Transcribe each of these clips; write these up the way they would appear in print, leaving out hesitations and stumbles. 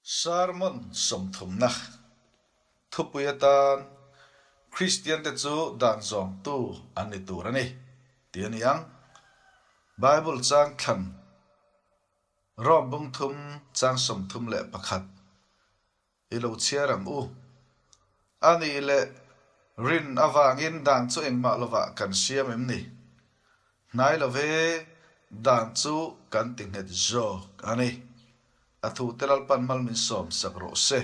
Sermon sawmthumna thupui atan Kristiante chu dan zawmtu an ni tur a ni tih a ni ang. Bible chang thlan Rom bungthum chang 31. I lo chhiar ang u. A nih leh rin avangin dan chu engmah lovah kan siam em ni? Hnai lo ve, dan chu kan ti nghet zawk a ni. A thute Lalpan mal min sawm sak rawh se.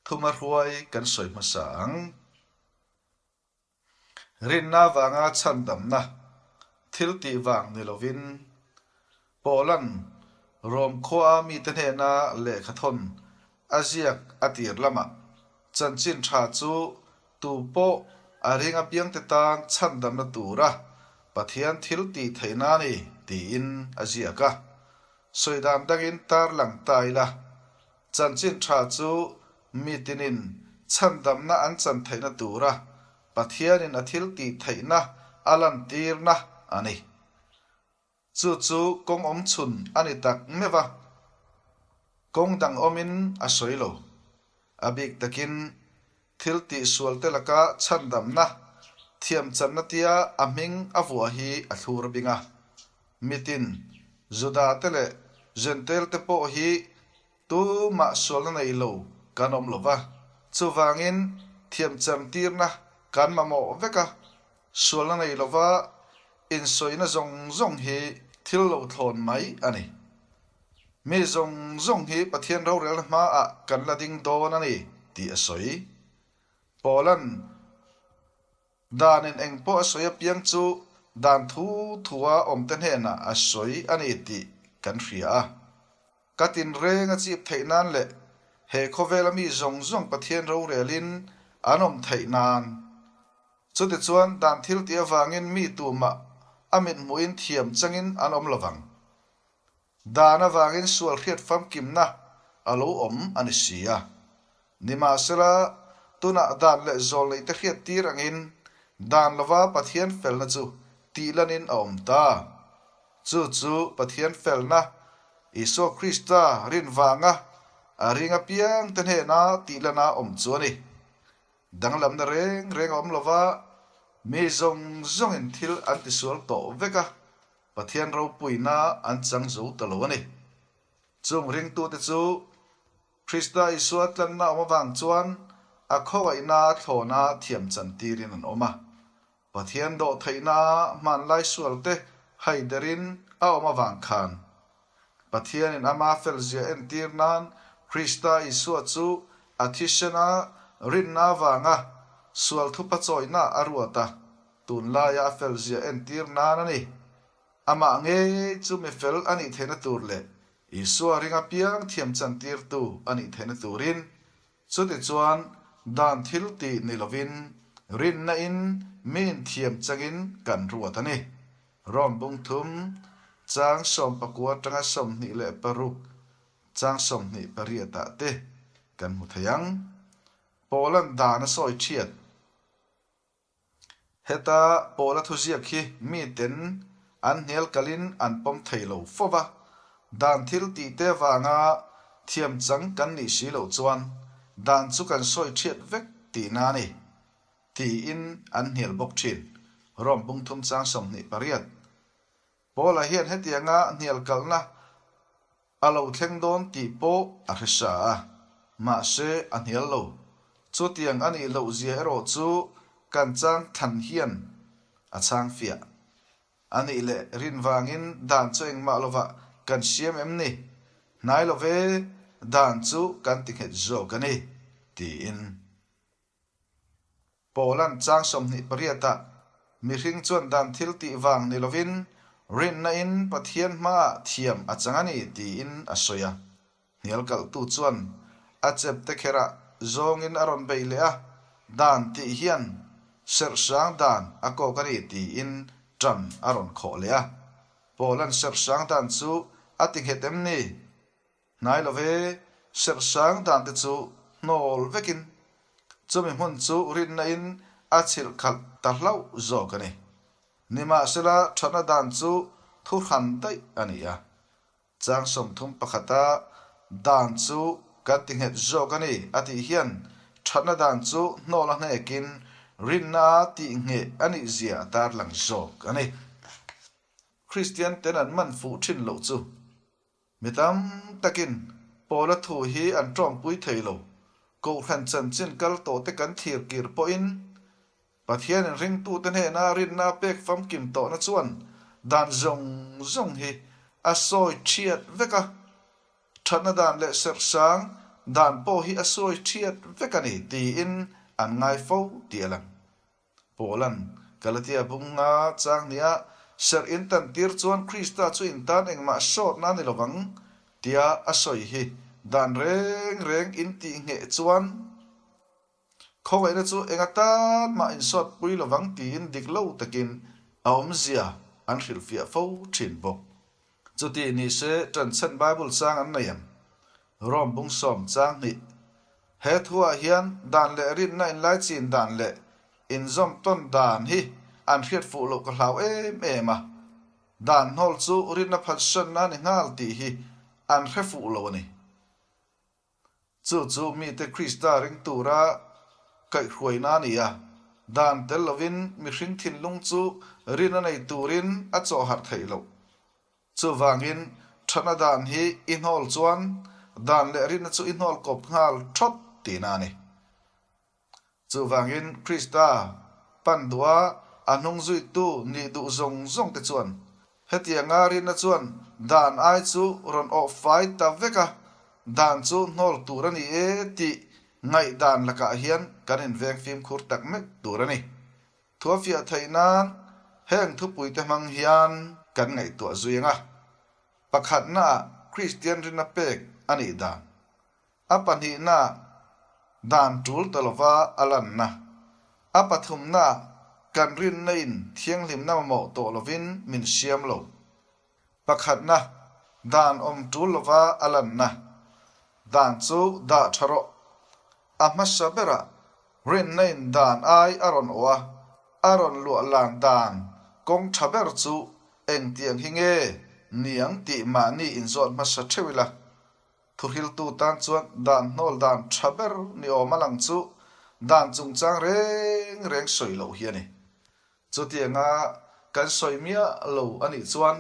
Thuma hruai kan sawi hmasa ang. Rinna avanga chhandamna thil tih vang ni lovin Paula'n Rom khuaa mite hnena lehkhathawn a ziak a tir lamah chanchin tha chu tu pawh a ring apiangte tan chhandamna tura Pathian thil tih theihna a ni tiin a ziak a. Sawi dan dangin tarlang ta ila, Chanchin tha chu mi tinin chhandamna an chan theihna tura Pathianin a thil tih theihna a lantirna a ni. Chu chu kawng awm chhun a ni tak meuh a, kawng dang awmin a sawi lo. A bik takin thil tih sualte laka chhandamna thiamchanna tia a hming a vuah hi a thlur bing a. Mitin, Juda-te leh Jentail-te pawh hi tumah sualna nei lo kan awm lo va, chuvangin thiamchantirna kan mamawh vek a, sualna nei lova insawina zawng zawng hi thil lo thlawn mai a ni. Mi zawng zawng hi Pathian rorelna hmaah kan la ding dawn a ni tih a sawi. Paula'n Danin eng pawh a sawi apiang chu dan thu thua awmte hnenah a sawi a ni tih kan hria a. Ka tinreng a chip theih nan leh he khawvela mi zawng zawng Pathian rorelin an awm theih nan. Chutichuan dan thil tih avangin mi tumah a mithmuhin thiam changin an awm lovang. Dan avangin sual hriat famkimna a lo awm a ni si a. Nimahsela, tunah dan leh zawl neihte hriat tir angin dan lova Pathian felna chu tih lanin a awm ta. Chu chu Pathian felna, Isua Krista rin vanga a ring apiangte hnena tih lana awm chu a ni. Danglamna reng reng a awm lova, mi zawng zawngin thil an tisual tawh vek a, Pathian ropuina an chang zo ta lo a ni. Chung ringtute chu Krista Isua tlanna awm avang chuan a khawngaihna thlawna thiam chantirin an awm a. Pathian dawhtheihna hmanlai sualte haiderin a awm avang khan Pathianin ama felzia entir nan Krista Isua chu a thisena rinna avanga sual thupa chawihna a ruat a, tunlaia a felzia entir nan a ni. Amah ngei chu mi fel a nih theihna tur leh Isua ring apiang thiam chantirtu a nih theihna turin Chutichuan, dan thil tih ni lovin, rinna in mi inthiam changin kan ruat a ni. Rom bung thum, chang 19 atanga 26, chang 28 ah te kan hmu thei ang. Paula'n dan a sawi thiat. Heta Paula thuziak hi miten an hnial kalin an pawm thei lo fo va, dan thil tihte avanga thiam chang kan nih si loh chuan dan chu kan sawi thiat vek tihna a ni, tiin an hnial bawk thin. Rom bung thum chang 28. Paula hian hetianga hnial kalhna A lo thleng dawn tih pawh a hre sa a, mahse a hnial lo. Chutiang a nih loh zia erawh chu kan chang thlan hian a chhang fiah. A nih leh rin vangin dan chu engmah lovah kan siam em ni? Hnai lo ve, dan chu kan ti nghet zawk a ni, tiin. Paula'n chang 28 ah mihring chuan dan thil tih vang ni lovin rinna in Pathian hmaah thiam a chang a ni tiin a sawi a. Hnial kalhtu chuan a chep te kherah zawngin a rawn beih leh a, dan tih hian serhsang dan a kawk a ni tiin ṭan a rawn khawh leh a. Paula'n serhsang dan chu a ti nghet em ni? Hnai lo ve, serhsang dan te chu hnawl vekin chumi hmun chu rinna in a chhilh khalh ta hlauh zawk a ni. Nimahsela thatna dan chu thu hran daih a ni a. Chang 31 a. dan chu kan ti nghet zawk a ni a tih hian thatna dan chu hnawl a hnekin rinna tih ngheh a nih zia a tarlang zawk a ni. Kristian ten an man fuh thin loh chu Mi tam takin Paula thu hi an tawngpui thei lo. Kohhran chanchin kal tawhte kan thlir kir pawhin Pathianin ringtute hnena rinna a pek famkim tawhna chuan dan zawng zawng hi a sawi thiat vek a, thatna dan leh serhsang dan pawh hi a sawi thiat vek a ni tiin an ngai fo tih a lang. Paula'n Galatia bunga chang nia serh in tan tir chuan Krista chu in tan engmah sawtna a ni lovang tia a sawi hi dan reng reng in tih ngheh chuan khawngaihna chu eng atan mah in sawt pui lovang tiin dik lo takin a awmzia an hrilhfiah fo thin bawk. Chuti ni se ṭanchhan Bible chang an nei ang. Rome bung sawm chang hnih. He thuah hian dan leh rinna inlaichin dan leh inzawm tawn dan hi an hriat fuh loh ka hlau em em a. Dan hnawl chu rinna phatsanna a ni nghal tih hi an hre fuh lo a ni. Chu chu mite Krista ring tura kaihhruaina a ni a, dan tel lovin mihring thinlung chu rin a nei turin a chawhharh theih loh. Chuvangin, thatna dan hi i hnawl chuan dan leh rinna chu i hnawl kawp nghal thawt tihna a ni. Chuvangin Krista pan duha a hnung zuitu nih duh zawng zawng te chuan hetianga rinna chuan dan ai chu rawn awh fai ta vek a, dan chu hnawl tur a ni e tih ngaihdan lakah hian kan inveng fimkhur tak mek tur a ni. Thua fiah theih nan heng thupuite hmang hian kan ngaihtuah zui ang a, pakhatnaah Kristian rinna pek a nih dan. A pahnihna dan tul ta lova a lanna. A pathumna kan rinna in thianghlimna mamawh tawh lovin min siam lo. Pakhatna dan awm tul lova a lanna. Dan chu dah tha rawh. A hmasa berah rinna in dan ai a rawn awh a, a rawn luah lan dan kawng tha ber chu engtiang hi nge niang tih mahni inzawt hmasa theuh ila. Thuhriltu tan chuan dan hnawl dan tha ber ni awm a lang chu dan chungchang reng reng sawi loh hi a ni. Chutianga kan sawi miah lo a nih chuan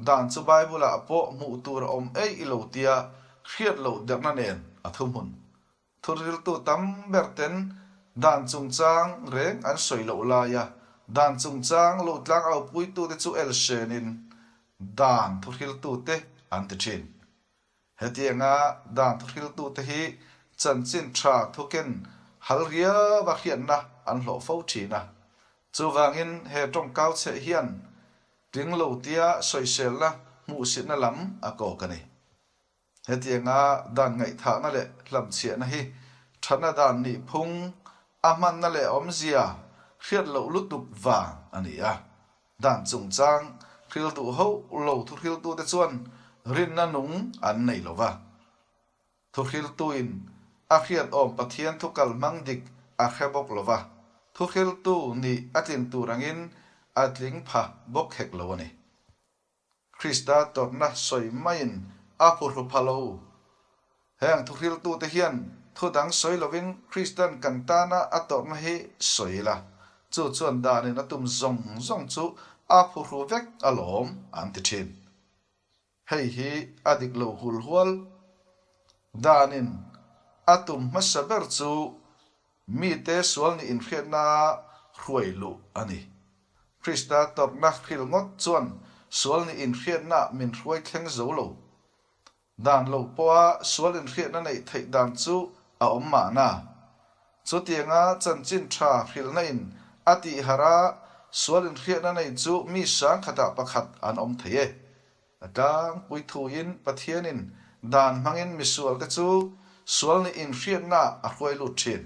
dan chu Bible-ah pawh hmuh tur a awm eih lo tia hriat loh derna nen a thuhmun. Thuhriltu tam ber ten dan chungchang reng an sawi loh laia dan chungchang lo tlang aupuitute chu elhrenin dan thuhriltute an ti thin. Hetianga dan thuhriltute hi chanchin tha thuken hal riau a hriatna an hlawh fo thin a. Chuvangin he tawngkau chheh hian tling lo tia sawiselna hmuhsitna lam a kawk a ni. Hetianga dan ngaihthahna leh hlamchhiahna hi thatna dan nih phung a hmanna leh awmzia hriat loh lutuk vang a ni a. Dan chungchang hril duh hauh lo thuhriltute chuan rinna nung an nei lo va. Thuhriltuin a hriat awm Pathian thu kal hmang dik a hre bawk lo va, thuhriltu nih a tlin tur angin a tling pha bawk hek lo a ni. Krista tawrhna sawi maiin a phuhru pha lo. Heng thuhriltute hian thu dang sawi lovin Kristan kan tana a tawrhna hi sawi ila, chu chuan danin a tum zawng zawng chu a phuhru vek alawm an ti thin. Hei hi a dik lo hul hual. Danin a tum hmasa ber chu mite sual nih inhriatna hruai luh a ni. Krista tawrhna hril ngawt chuan sual nih inhriatna min hruai thleng zo lo. Dan lo pawha sual inhriatna neih theih dan chu a awm mahna. Chutianga chanchin tha hrilhna in a tih harh a, sual inhriatna nei chu mi sang khatah pakhat an awm thei e. A tlangpui thuin Pathianin dan hmangin misualte chu sual nih inhriatna a hruai lut thin.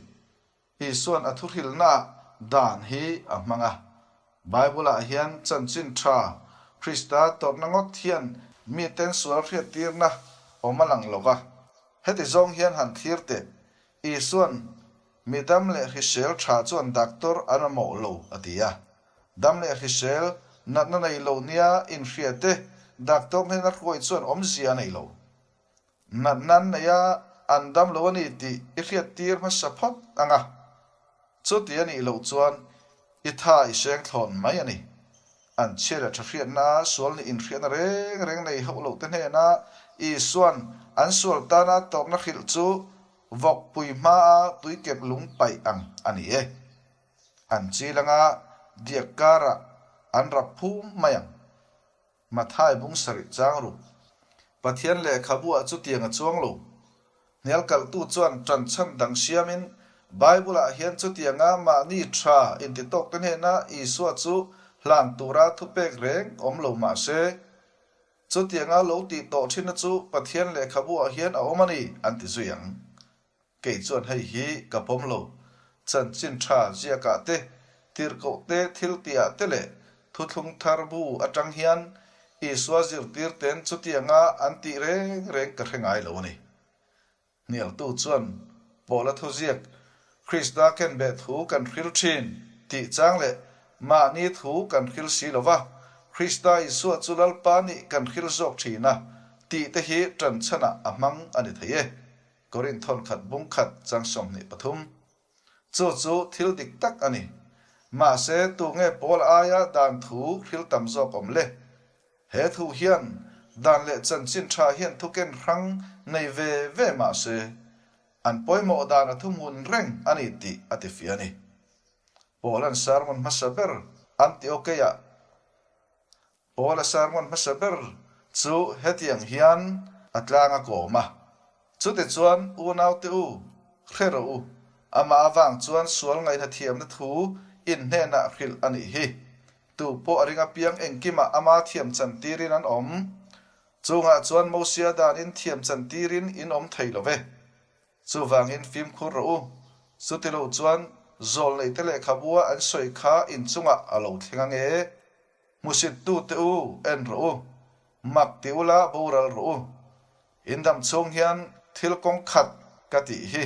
Isuan a thuhrilhna dan hi a hmang a. Bible-ah hian chanchin tha Krista tawrhna ngawt hian miten sual hriattirna awm a lang lo va. Heti zawng hian han thlir teh, Isuan mi dam leh hrisel tha chuan doctor an mamawh lo a ti a. Dam leh hrisel natna nei lo nia inhriate doctor hnena hruai chuan awmzia a nei lo. Natna an nei a, an dam lo a ni tih i hriattir hmasa phawt ang a. Chuti a nih loh chuan i tha i seng thlawn mai a ni. An chhia leh tha hriatna a sual nih inhriatna reng reng nei hauh loh te hnena Isua'n an sual tana tawpna hrilh chu vawkpui hmaa tuikep lung paih ang a ni e. An chil anga diak karah an rap phum mai ang. Mathai bung sarih chang ruk. Pathian lehkhabu ah chutiang a chuang lo. Hnial kalhtu chuan ṭan chhan dang siamin Bible ah hian chutianga mahni ṭha intitawkte hnena Isua chu hlan tura thupek reng awm lo mah se, chutianga lo tih tawh ṭhinna chu Pathian lehkhabu ah hian a awm a ni an ti zui ang. Kei chuan hei hi ka pawm lo. Chanchin tha ziakah te, tirhkoh te, thil tihah te leh thuthlung thar bu atang hian Isua zirtirte'n chutianga an tih reng reng ka hre ngai lo a ni. Hnialtu chuan Paula thuziak, Krista kenbeh thu kan hril thin tih chang leh mahni thu kan hril si lo va, Krista Isua chu Lalpa nih kan hril zawk thin a tih te hi ṭanchhanah a hmang a ni thei e. Korinth thawn khat bung khat chang 23. Chu chu thil dik tak a ni. Mahse, tu nge Paul aia dan thu hril tam zawk awm le? He thu hian dan leh chanchin tha hian thuken hrang nei ve ve mah se, an pawimawh dan a thuhmun reng a ni tih a ti fiah a ni. Paul-a'n sermon hmasa ber Antiokeia Paula sermon hmasa ber chu hetiang hian a tlang a kawm a, Chutichuan, unaute u, hre rawh u, amah avang chuan sual ngaihna thiamna thu in hnenah hrilh a nih hi. Tu pawh a ring apiang engkimah ama thiam chantirin an awm. Chungah chuan Mosia danin thiam chantirin in awm thei lo ve. Chuvangin fimkhur rawh u, chutilo chuan zawlneite lehkhabua an sawi kha inchungah a lo thleng ange. Hmusittute u, en rawh u. Mak ti ula boral rawh u. In dam chhung hian thil kawng khat ka tih hi.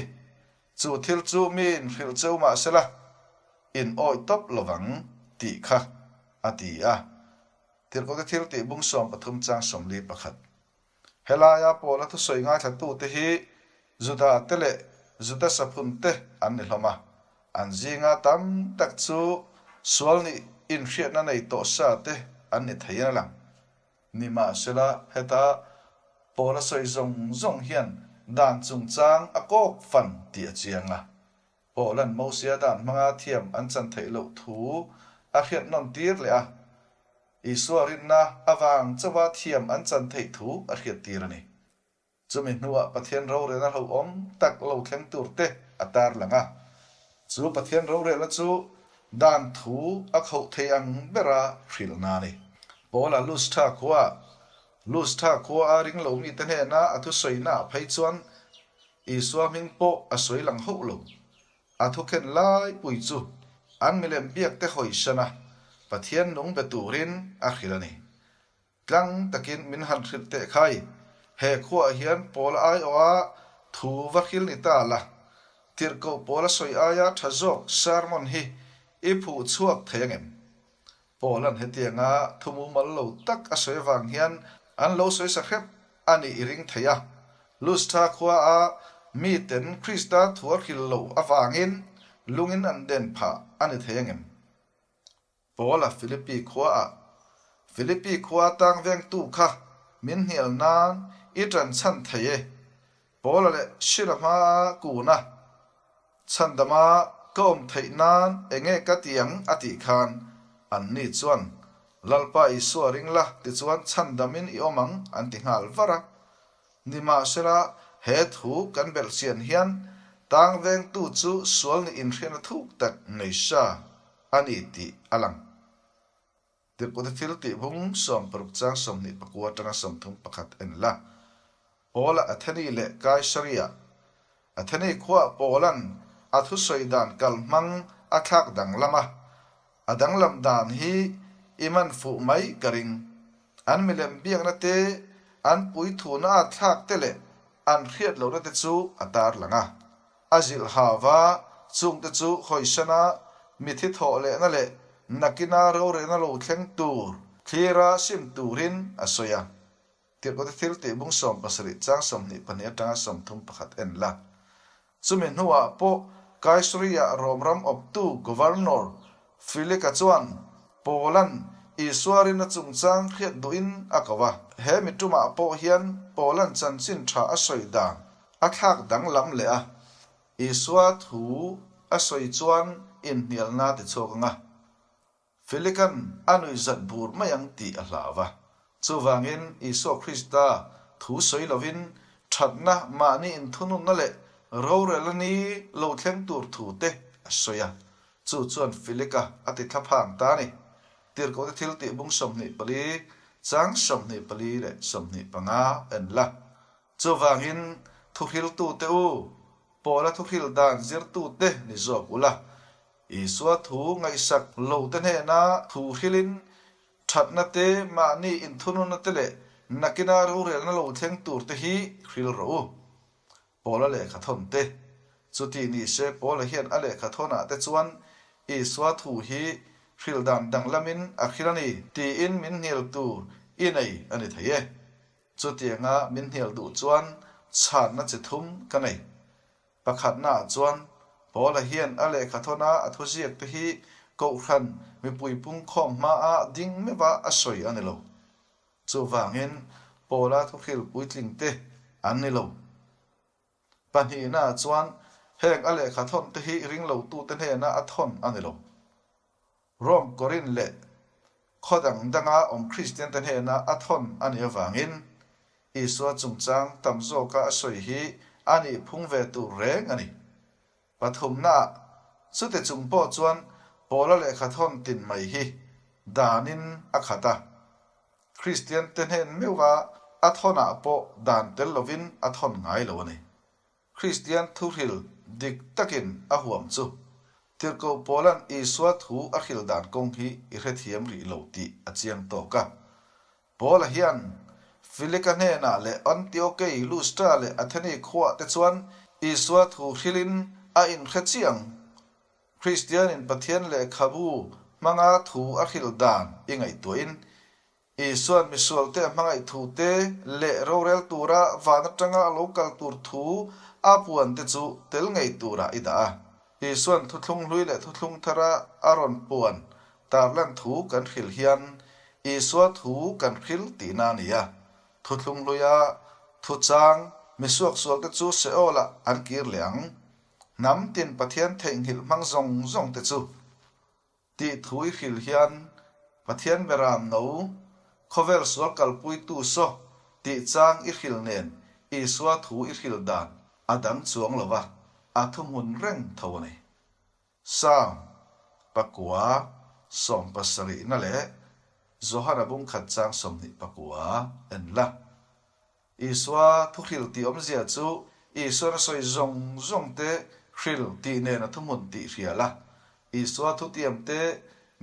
Chu thil chu mi in hrilh cheu mah sela, in awih tawp lovang tih kha, a ti a. Tirhkohte thil tih bung 13 chang 41. Helaia Paula thusawi ngaithlatute hi Juda te leh Juda saphun te an ni hlawm a, an zinga tam tak chu sual nih inhriatna nei tawh sa te an ni thei a lang. Nimahsela, heta Paula sawi zawng zawng hian dan chungchang a kawk fan tih a chiang a. Paula'n Mosia dan hmanga thiam an chan theih loh thu a hriat nawn tir leh a, Isua rinna avang chauha thiam an chan theih thu a hriat tir a ni. Chumi hnuah Pathian rorelna hlauhawm tak lo thleng tur te a tar lang a. Chu Pathian rorelna chu dan thu a khauh thei ang bera hrilhna a ni. Paula Lustra khuaah Lustra khua a ring lo mite hnena a thusawinaah phei chuan Isua hming pawh a sawi lang hauh lo. A thukhen lai pui chu an milem biak te hawi san a, Pathian nung be turin a hrilh a ni. Tlang takin min han hrilh teh khai, he khuaah hian Paula aiawha thu va hril ni ta la, tirhkoh Paula sawi aia tha zawk sermon hi i phuh chhuak thei angem? Paula'n hetianga thu mumal lo tak a sawi avang hian an lo sawi sa hrep a nih i ring thei a. Lustra khua a miten Krista thu a hril lo avangin lungin an den phah a ni thei angem? Paula Philippi khua ah Philippi khua tang vengtu kha min hnial nan i ṭan chhan thei e. Paula leh Sila hmaa kun a, Chhandama ka awm theih nan enge ka ti ang a tih khan anni chuan Lalpa Isua ring la tichuan chhandamin i awm ang an ti nghal var a. Nimahsela he thu kan belhchian hian tang vengtu chu sual nih inhriatna thuk tak nei sa a ni tih a lang. Tirhkohte thil tih bung 60 chang 29 atanga 31 en la. Paula Atheni leh Kaisaria Atheni khuaah Paula'n a thusawi dan kalhmang a thlak danglam a, a danglam dan hi i man fuh mai ka ring. An milem biakna te, an puithuna a thlak te leh an hriat lohna te chu a tarlang a. A zilh hau va, chungte chu hawisana mithi thawh lehna leh nakina rorelna lo thleng tur thlira sim turin a sawi a. Tirhkohte thiltih bung 70 chang 22 atanga 31 en la. Chumi hnuah pawh Kaisaria Rom ram awptu Governor Felika chuan Paula'n Isua rinna chungchang hriat duhin a ko a. He mi tumah pawh hian Paula'n chanchin tha a sawi dan a thlak danglam leh a. Isua thu a sawi chuan inhnialna ti chhuak ang a. Felikan a nuihzat bur mai ang tih a hlau a. Chuvangin Isua Krista thu sawi lovin thatna mahni inthununna leh rorelna ni lo thleng tur thu te a sawi a. Chu chuan Felika a ti thlaphang ta a ni. Tirhkohte thil tih bung 24, chang 24 leh 25 en la. Chuvangin thuhriltute u, Paula thuhril dan zirtute ni zawk ula, Isua thu ngaihsak lote hnena thu hrilin thatna te, mahni inthununna te leh nakina rorelna lo thleng tur te hi hril rawh u. Paula lehkha thawn te. Chuti ni se Paula hian a lehkha thawnah te chuan Isua thu hi hril dan danglamin a hril a ni tiin min hnial tur i nei a ni thei e. Chutianga min hnial duh chuan chhanna chi thum ka nei. Pakhatnaah chuan Paula hian a lehkhathawna a thuziak te hi Kohhran mipui pungkhawm hmaa ding meuha a sawi a ni lo. Chuvangin Paula thuhril puitling te an ni lo. Pahnihnaah chuan heng a lehkhathawn te hi ringlotute hnena a thawn a ni lo. Rome, Korinth leh khaw dang danga awm Kristiante hnena a thawn a nih avangin Isua chungchang tam zawka a sawi hi a nih phung ve tur reng a ni. Pathumnaah, chute chung pawh chuan Paula lehkha thawn tin mai hi danin a khat a. Kristiante hnen meuha a thawnah pawh dan tel lovin a thawn ngai lo a ni. Kristian thuhril dik takin a huam chu. Tirhkoh Paula'n Isua thu a hril dan kawng hi i hrethiam rih lo tih a chiang tawk a. Paula hian Filika hnenah leh Antiokei, Lustra leh Atheni khuaah te chuan Isua thu hrilin a inhre chiang. Kristianin Pathian lehkhabu hmanga thu a hril dan i ngaihtuahin Isua'n misualte a hmangaih thu te leh rorel tura van atanga a lo kal tur thu a puan te chu tel ngei turah i dah a. Isua'n thuthlung hlui leh thuthlung thara a rawn puan tarlan thu kan hril hian Isua thu kan hril tihna a ni a. Thuthlung hluia thuchang misuaksualte chu Seol-ah an kir leh ang. Hnam tin Pathian theihnghilh hmang zawng zawng te chu Tih thu i hril hian Pathian beram no, khawvel sual kalpuitu saw tih chang i hril nen Isua thu i hril dan a dang chuang lo va, a thuhmun reng tho a ni. Salm pakua sawmpasarihna leh Johana bungkhat chang 29 en la. Isua thuhril tih awmzia chu Isuan a sawi zawng zawng te hril tih nen a thuhmun tih hria la. Isua thutiam te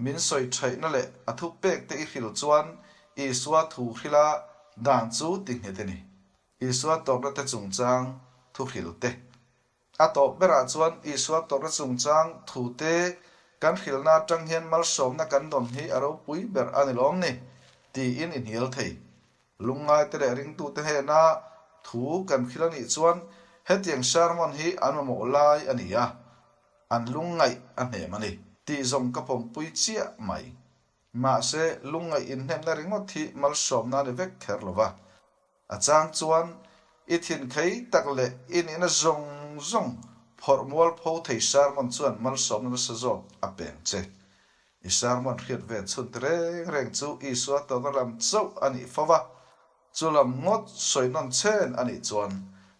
min sawi thaihna leh a thupek te i hril chuan Isua thu hrila dan chu ti nghet a ni. Isua tawpna te chungchang thuhril te. A tawp berah chuan Isua tawrhna chungchang thute kan hrilhna atang hian malsawmna kan dawn hi a ropui ber a ni lawm ni? tiin i hnial thei. Lungngaite leh ringtute hnena thu kan hrilh a nih chuan hetiang sermon hi an mamawh lai a ni a, an lungngaih a hnem a ni tih zawng ka pawmpui chiah mai. Mahse, lungngaih inhnemna ringawt hi malsawmna a ni vek kher lo va. A chang chuan i thinkhei tak leh i nihna zawng zawng phawrh mual pho thei sermon chuan malsawmna nasa zawk a peng che. I sermon hriat ve chhun ti reng reng chu Isua tawrhna lam chauh a nih fo va, chu lam ngawt sawi nawn chen a nih chuan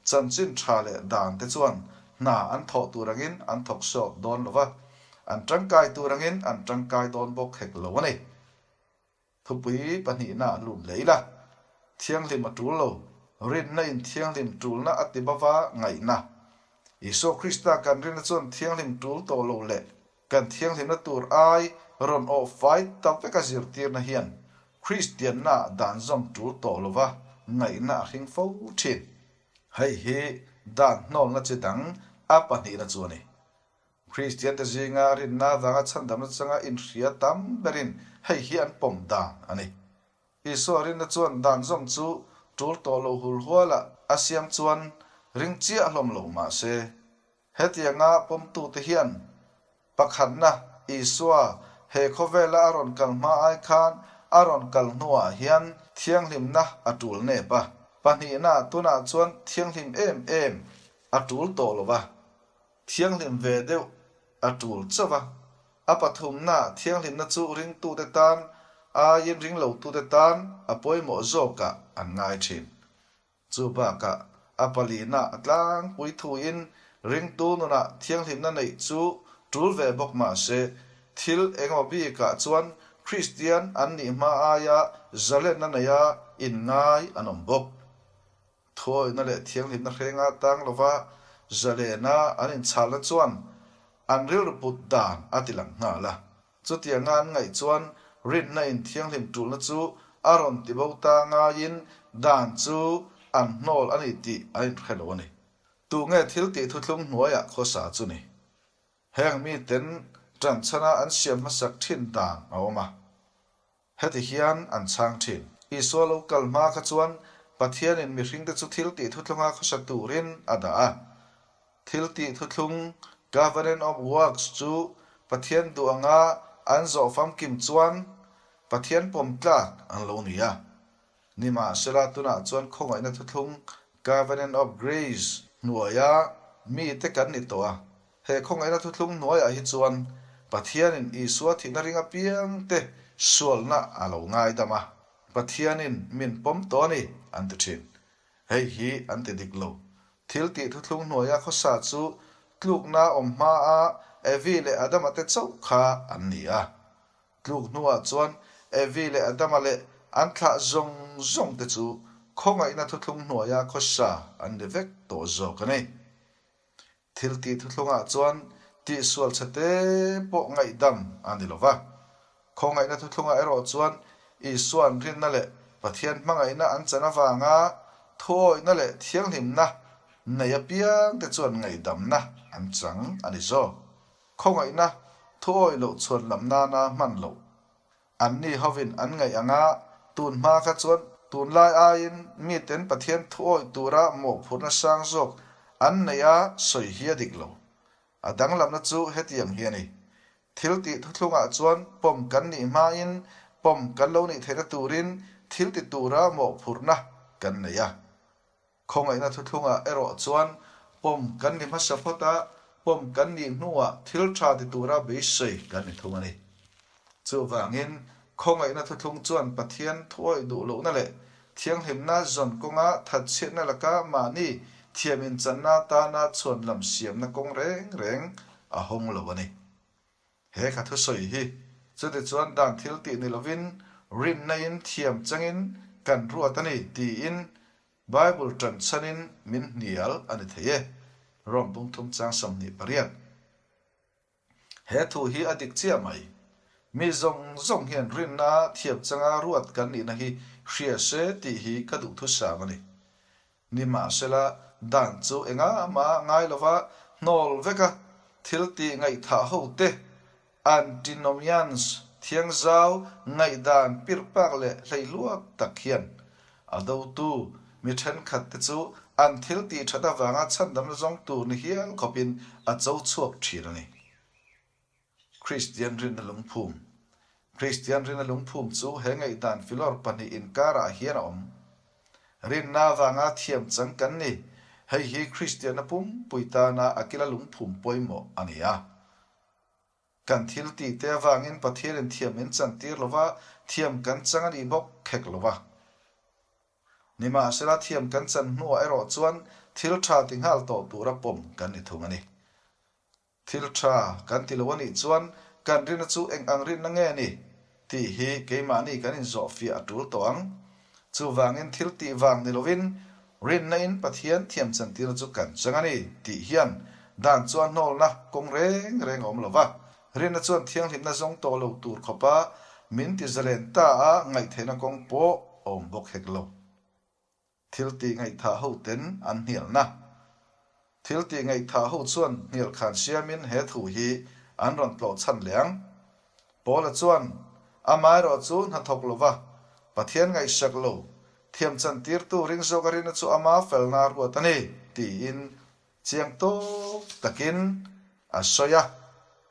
chanchin tha leh dan te chuan hna an thawh tur angin an thawk sawk dawn lo va, an tangkai tur angin an tangkai dawn bawk hek lo a ni. Thupui pahnihna a lut leh ila, thianghlim a tul lo, rinna in thianghlim tulna a ti bava ngaihna. Isua Krista kan rinna chuan thianghlim tul tawh lo leh kan thianghlimna tur ai rawn awh fai ta veka zirtirna hian Kristianna dan zawm tul tawh lova ngaihna a hring fo thin. Hei hi dan hnawlna chi dang a pahnihna chu a ni. Kristiante zinga rinna avanga chhandamna changa inhria tam berin hei hi an pawm dan a ni. Isua rinna chuan dan zawm chu Tul tawh lo hul huala a siam chuan ring chiah hlawm lo mah se, hetianga pawmtute hian pakhatna Isua he khawvela a rawn kal hma ai khan a rawn kal hnuah hian thianghlimna a tul nep a, pahnihna tunah chuan thianghlim em em a tul tawh lo va. Thianghlim ve deuh a tul chauh a, a pathumna thianghlimna chu ringtute tan aiin ringlotute tan a pawimawh zawkah an ngai thin. Chu bakah a palina a tlangpui thuin ringtu nunah thianghlimna neih chu tul ve bawk mah se, thil engemaw bikah chuan Kristian an nih hma aia zalenna neia inngai an awm bawk. Thuawihna leh thianghlimna hrenga tang lova zalena an inchhalna chuan an rilru put dan a ti lang nghal a. Chutianga an ngaih chuan rinna in thianghlim tulna chu a rawn ti bo ta ngaiin dan chu an hnawl a ni tih an inhre lo a ni. Tunge thil tih thuthlung hnuaiah khawsa chu ni? Heng miten ṭanchhana an siam hmasak ṭhin dan a awm a. Heti hian an chhang thin. Isua lo kal hma kha chuan Pathianin mihringte chu thil tih thuthlunga khawsa turin a dah a. Thil tih thuthlung, Covenant of Works, chu Pathian duh anga an zawh famkim chuan Pathian pawm tlak an lo ni a. Nimahsela tunah chuan khawngaihna thuthlung, Covenant of Grace, hnuaia mite kan ni tawh a. He khawngaihna thuthlung hnuaiah hi chuan Pathianin Isua thihna ring apiangte sualna a lo ngaidam a, Pathianin min pawm tawh a ni, an ti thin. Hei hi an ti dik lo. Thil tih thuthlung hnuaia khawsa chu tlukna awm hmaa Evi leh Adama te chauh kha an ni a. Tluk hnuah chuan Evi leh Adama leh an thlah zawng zawng te chu khawngaihna thuthlung hnuaia khawsa an ni vek tawh zawk a ni. Thil tih thuthlungah chuan tihsual chhe te pawh ngaihdam a ni lo va. Khawngaihna thuthlungah erawh chuan Isua'n rinna leh Pathian hmangaihna an chan avanga thuawihna leh thianghlimna nei apiang te chuan ngaihdamna an chang a ni zawk. Khawngaihna thuawih loh chhuan lam nana hman loh. Anni hovin an ngaih anga tun hma kha chuan tunlai aiin miten Pathian thuawih tura mawhphurhna sang zawk an neih a sawi hi a dik lo. A danglamna chu hetiang hi a ni. Thil tih thuthlungah chuan pawm kan nih hmain pawm kan lo nih theihna turin thil ti tura mawhphurhna kan nei a. Khawngaihna thuthlungah erawh chuan pawm kan ni hmasa phawt a, pawm kan nih hnuah thil tha ti tura beisei kan ni thung a ni. Chuvangin, khawngaihna thuthlung chuan Pathian thuawih duh lohna leh thianghlimna zawn kawnga thatchhiatna laka mahni thiam inchanna atana chhuan lam siamna kawng reng reng a hawng lo a ni. He ka thusawi hi chutichuan dan thil tih ni lovin rinna-in thiam changin kan ruat a ni tiin Bible ṭanchhanin min hnial a ni thei e, Rom bungthum chang 28. He thu hi a dik chiah mai. Mi zawng zawng hian rinna thiam changa ruat kan nihna hi hria se tih hi ka duhthusam a ni. Nimahsela, dan chu engah mah ngai lova hnawl veka thil tih ngaihthah ho te, antinomians, thiangzau, ngaihdan pirhpak leh hleihluak tak hian a dotu mi thenkhat te chu an thil tih that avanga chhandamna zawng tur ni hial khawpin a cho chhuak thin a ni. Kristian rinna lungphum Kristian rinna lungphum chu he ngaihdan filawr pahnih inkarah hian a awm. Rinna avanga thiam chang kan ni. Hei hi Kristianna pumpui tana a kila lungphum pawimawh a ni a. Kan thil tih te avangin Pathianin thiam min chantir lova, thiam kan chang a nih bawk khek lova. Nimahsela thiam kan chan hnuah erawh chuan thil tha ti nghal tawh tura pawm kan ni thung a ni. Thil tha kan ti lo a nih chuan kan rinna chu eng ang rinna nge ni tih hi keimahni kan inzawh fiah a tul tawh ang. Chuvangin thil tih vang ni lovin rinna in Pathian thiam chantirna chu kan chang a ni tih hian dan chuan hnawlna kawng reng reng a awm lo va. Rinna chuan thianghlimna zawng tawh lo tur khawpa min ti zalen ta a ngaihtheihna kawng pawh a awm bawk hek lo. Thil tih ngaihthah ho ten an hnialna. Thil tih ngaihthah ho chuan hnial khan siamin he thu hi an rawn tlawh chhan leh ang. Paula chuan, Amaherawh chu hnathawk lova, Pathian ngaihsak lo. Thiam chantirtu ring zawk a rinna chu ama felna a ruat a ni, tiin chiang tawk takin a sawi a.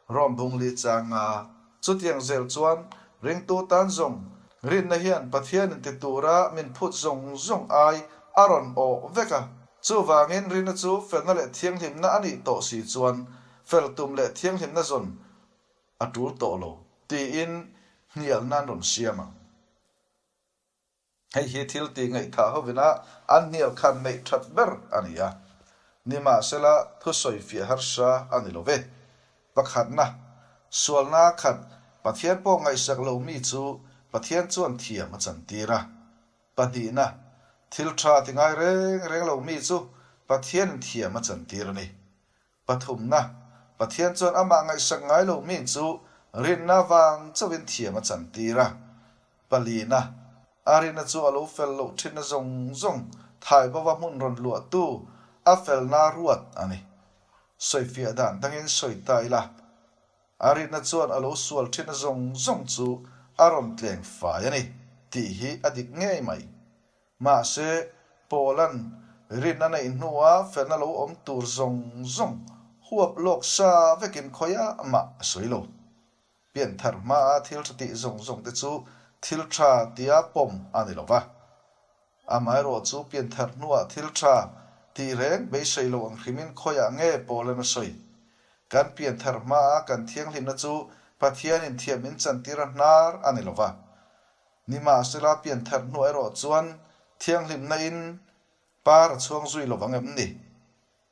Rom bungli changa chutiang zel chuan ringtu tan zawng rinna hian Pathianin ti tura min phut zawng zawng ai a rawn awh vek a. Chuvangin rinna chu felna leh thianghlimna a nih tawh si chuan fel tum leh thianghlimna zawn a tul tawh lo tiin hnial nan rawn siam ang. Hei hi thil tih ngaihthah hovina an hnial khan neih that ber a ni a. Nimahsela, thusawi fiah harsa a ni lo ve. Pakhatna, sualna khat Pathian pawh ngaihsak lo mi chu Pathian chuan thiam a chantir a. Pahnihna, thil tha ti ngai reng reng lo mi chu Pathianin thiam a chantir a ni. Pathumna, Pathian chuan amah ngaihsak ngai lo mi chu rinna vang chauhin thiam a chantir a. Palina, a rinna chu a lo fel loh thinna zawng zawng thai bova hmun rawn luahtu a felna ruat a ni. Sawifiah dan dangin sawi ta ila, a rinna chuan a lo sual thinna zawng zawng chu a rawn tleng fai a ni tih hi a dik ngei mai. Mahse, Paula'n rinna neih hnua felna lo awm tur zawng zawng huap lawk sa vekin khawiah mah a sawi lo. Pianthar hmaa thil tha tih zawng zawng te chu thil tha tia pawm a ni lo va. Amaherawh chu pianthar hnuah thil tha tih reng beisei lo ang hrimin khawiah nge Paula'n a sawi? Kan pianthar hmaa kan thianghlimna chu Pathianin thiam min chantir a hnar a ni lo va. Nimahsela pianthar hnuah erawh chuan thianghlimna in par a chhuang zui lo vang em ni?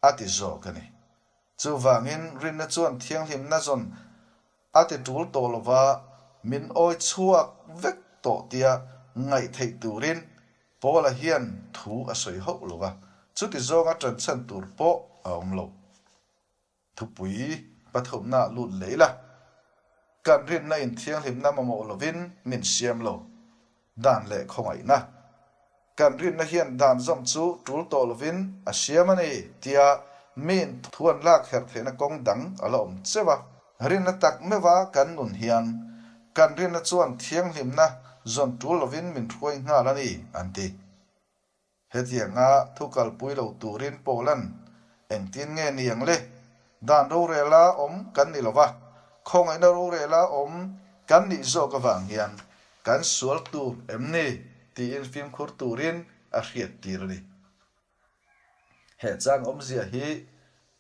A ti zawk a ni. Chuvangin rinna chuan thianghlimna zawn a ti tul tawh lova min awi chhuak vek tawh tia ngaih theih turin Paula hian thu a sawi hauh lo va, chuti zawnga ṭanchhan tur pawh a awm lo. Thupui pathumna lut leh ila, kan rinna in thianghlimna mamawh lovin min siam lo, dan leh khawngaihna. Kan rinna hian dan zawm chu tul tawh lovin a siam a ni tia miin thu an lak herh theihna kawng dang a la awm cheu a. Rinna tak meuha kan nun hian kan rinna chuan thianghlimna zawn tul lovin min hruai nghal a ni, an ti. Hetianga thu kalpui lo turin Paula'n engtin nge ni ang le? Dan rorela awm kan ni lo va, khawngaihna rorela awm kan nih zawk avang hian kan sual tur em ni tiin fimkhur turin a hriat tir a ni. He chang awmzia hi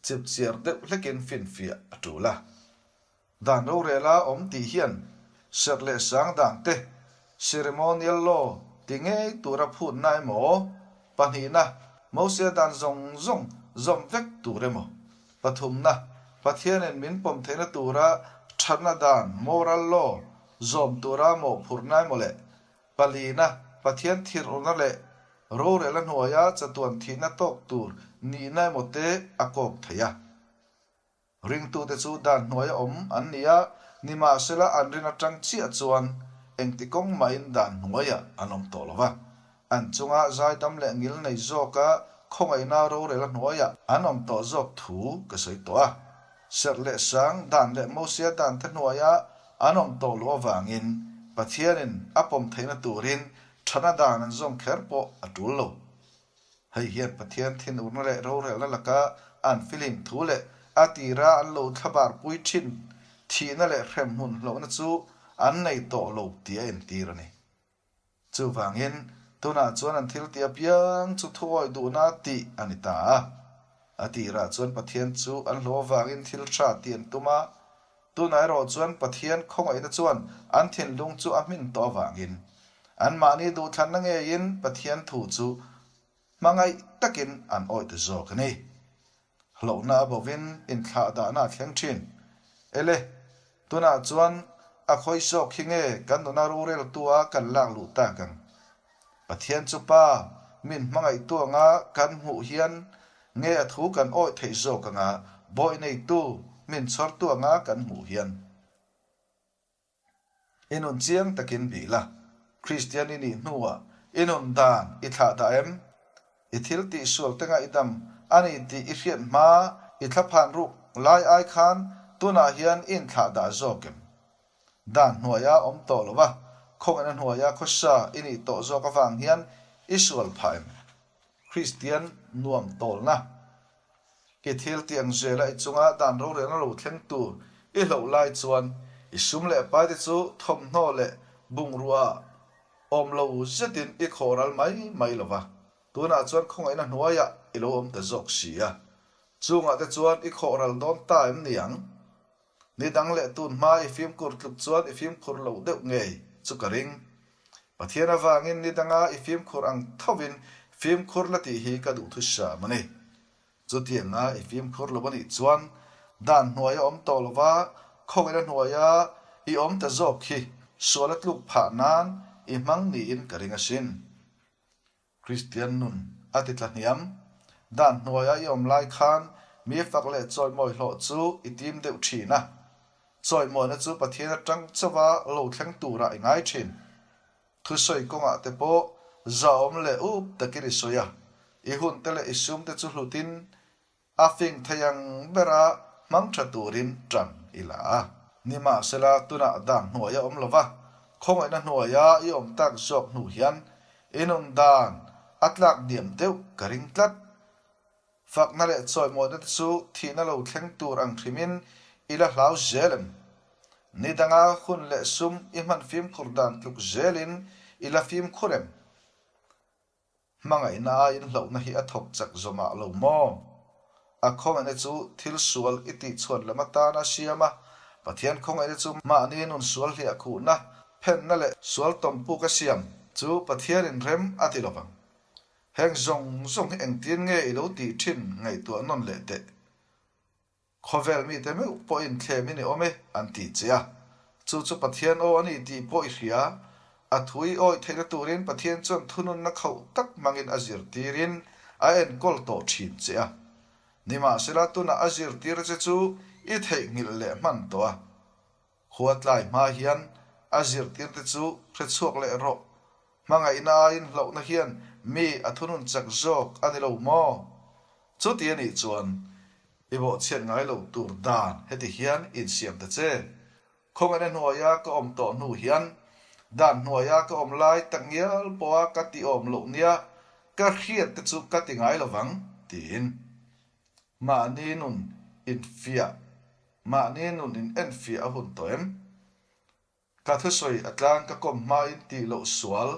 chipchiar deuh hlekin finfiah a tul a. Dan rorela awm tih hian serh leh sang dan te, ceremonial law, ti ngei tura phutna emaw, pahnihna, Mosia dan zawng zawng zawm vek tur emaw, pathumna, Pathianin min pawm theihna tura thatna dan, moral law, zawm tura mawhphurhna emaw leh palina, Pathian thirhna leh rorela hnuaia chatuan thihna tawk tur nihna emaw te a kawk thei a. Ringtute chu dan hnuaia awm an ni a, nimahsela an rin atang chiah chuan engti kawng mahin dan hnuaiah an awm tawh lo va. An chunga zaidam leh ngil nei zawka khawngaihna rorela hnuaiah an awm tawh zawk thu ka sawi tawh a. Serh leh sang dan leh Mosia dan te hnuaia an awm tawh loh avangin Pathianin a pawm theihna turin thana dan an zawm kher pawh a tul lo. Hei hian Pathian thinurna leh rorelna laka an filim thu leh a tira an lo thlabarpui thin thihna leh hremhmun hlauhna chu an nei tawh lo tih a entir a ni. Chuvangin, tunah chuan an thil tih apiang chu thuawi duhna tih a ni ta a. A tirah chuan Pathian chu an hlawh avangin thil tha tih an tum a, tunah erawh chuan Pathian khawngaihna chuan an thinlung chu a hmin tawh avangin anmahni duhthlanna ngeiin Pathian thu chu hmangaih takin an awih ta zawk a ni. Hlauhna a bovin inthlahdahna a thleng thin. Ele, tunah chuan a khawi zawk hi nge kan nuna roreltu a kan lak luh tak ang? Pathian chu Pa, min hmangaihtu anga kan hmuh hian nge a thu kan awih theih zawk anga bawih neitu, min chhawrtu anga kan hmuh hian? I nun chiang takin bih la, Kristian i nih hnuah i nun dan i thlah dah em? I thil tih sual te ngaihdam a ni tih i hriat hma i thlaphan ruk lai ai khan tunah hian i inthlah dah zawk em? Dan hnuaia awm tawh lo va, khawngaihna hnuaia khawsa i nih tawh zawk avang hian I sual phah em? Kristian nuam tawlna. I thil tiang zela i chunga dan rorelna lo thleng tur i hloh lai chuan i sum leh pai te chu thawmhnaw leh bungrua awm lo zetin i khawh ral mai mai lo va. Tunah chuan khawngaihna hnuaiah i lo awm ta zawk si a. Chungah te chuan i khawh ral dawn ta em ni ang? Ni dang leh tun hma i fimkhur tluk chuan i fimkhur loh deuh ngei chu ka ring. Pathian avangin ni danga i fimkhur ang thovin fimkhur la tih hi ka duhthusam a ni. Chutianga i fimkhur lo a nih chuan dan hnuaia awm tawh lova khawngaihna hnuaia i awm ta zawk hi sual a tluk phah nan i hmang niin ka ring asin. Kristian nun a ti tla hniam. Dan hnuaia i awm lai khan mi fak leh chawimawi hlawh chu i tim deuh thin a. Chawimawina chu Pathian atang chauha lo thleng turah i ngai thin. Thusawi kawngah te pawh zahawm leh up takin i sawi a, i hunte leh i sumte chu hlutin A fing thei ang bera hmang tha turin tan i la a. Nimahsela, tunah dan hnuai a awm lo va, khawngaihna hnuaia i awm tak zawk hnu hian i nun dan a tlak diam deuh ka ring tlat. Fakna leh chawimawina te chu thihna lo thleng tur ang hrimin i la hlau zel em? Ni danga hun leh sum i hman fimkhur dan tluk zelin i la fimkhur em? Hmangaihna aiin hlauhna hi a thawk chak zawmah lo maw? A khawngaihna chu thil sual i tihchhuan lam atana siam a, Pathian khawngaihna chu mahni nun sual hliah khuhna, phenna leh sual tawmpuk a siam chu Pathianin rem a ti lovang. Heng zawng zawng hi engtin nge i lo tih thin ngaihtuah nawn leh teh. Khawvel mite meuh pawhin thlemin i awm e an ti che a, chu chu Pathian aw a ni tih pawh i hria. A thu i awih theihna turin Pathian chuan thununna khauh tak hmangin a zirtirin a enkawl tawh thin che a. Nimahsela tunah a zirtir che chu i theihnghilh leh hman tawh a. Khua tlai hma hian a zirtirte chu hre chhuak leh rawh. Hmangaihna aiin hlauhna hian mi a thunun chak zawk a ni lo maw? Chuti a nih chuan i bawhchhiat ngai lo tur dan heti hian insiam ta che. Khawngaihna hnuaia ka awm tawh hnu hian dan hnuaia ka awm lai tak ngial pawha ka ti awm loh nia ka hriat te chu ka ti ngai lovang, tiin. Mahni nun infiah, mahni nun in enfiah a hun tawh em? Ka thusawi a tlang ka kawm hmain tih loh sual,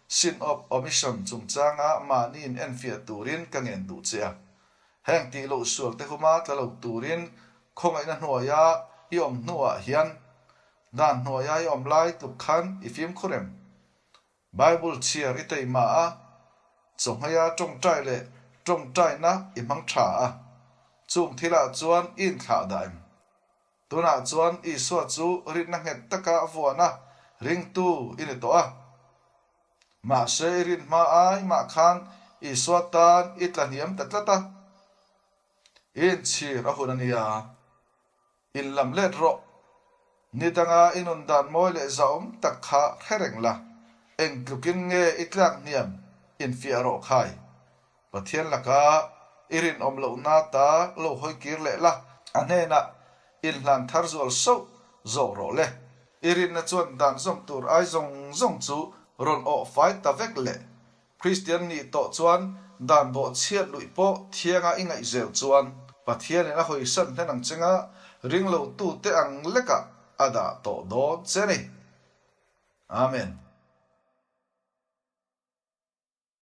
sin of omission, chungchanga mahni in enfiah turin ka ngen duh che a. Heng tih loh sual te huma tla lo turin khawngaihna hnuaia i awm hnuah hian dan hnuaia i awm lai tluk khan i fimkhur em? Bible chhiar i teima a, chawhmeiha tawngtai leh tawngtaina i hmang tha a, chung thilah chuan i inthlah dah em? Tunah chuan Isua chu rinna nghet taka a vuan a, ringtu i ni tawh a. Mahse i rin hma ai mah khan Isua tan i tla hniam ta tlat a, i inchhir a hun a nia. In lam let rawh. Ni danga i nun dan mawi leh zahawm tak kha hre reng la, eng tlukin nge i tlak hniam infiah rawh khai. Pathian laka i rinawm lohna ta lo hawi kir leh la, a hnenah inhlan thar zual sauh zawk rawh le. I rinna chuan dan zawm tur ai zawng zawng chu rawn awh fai ta vek le. Kristian nih tawh chuan dan bawh chhiat luih pawh thianga i ngaih zel chuan Pathianin a hawisan hlen ang chenga ringlo tute ang lekah a dah tawh dawn che ni. Amen.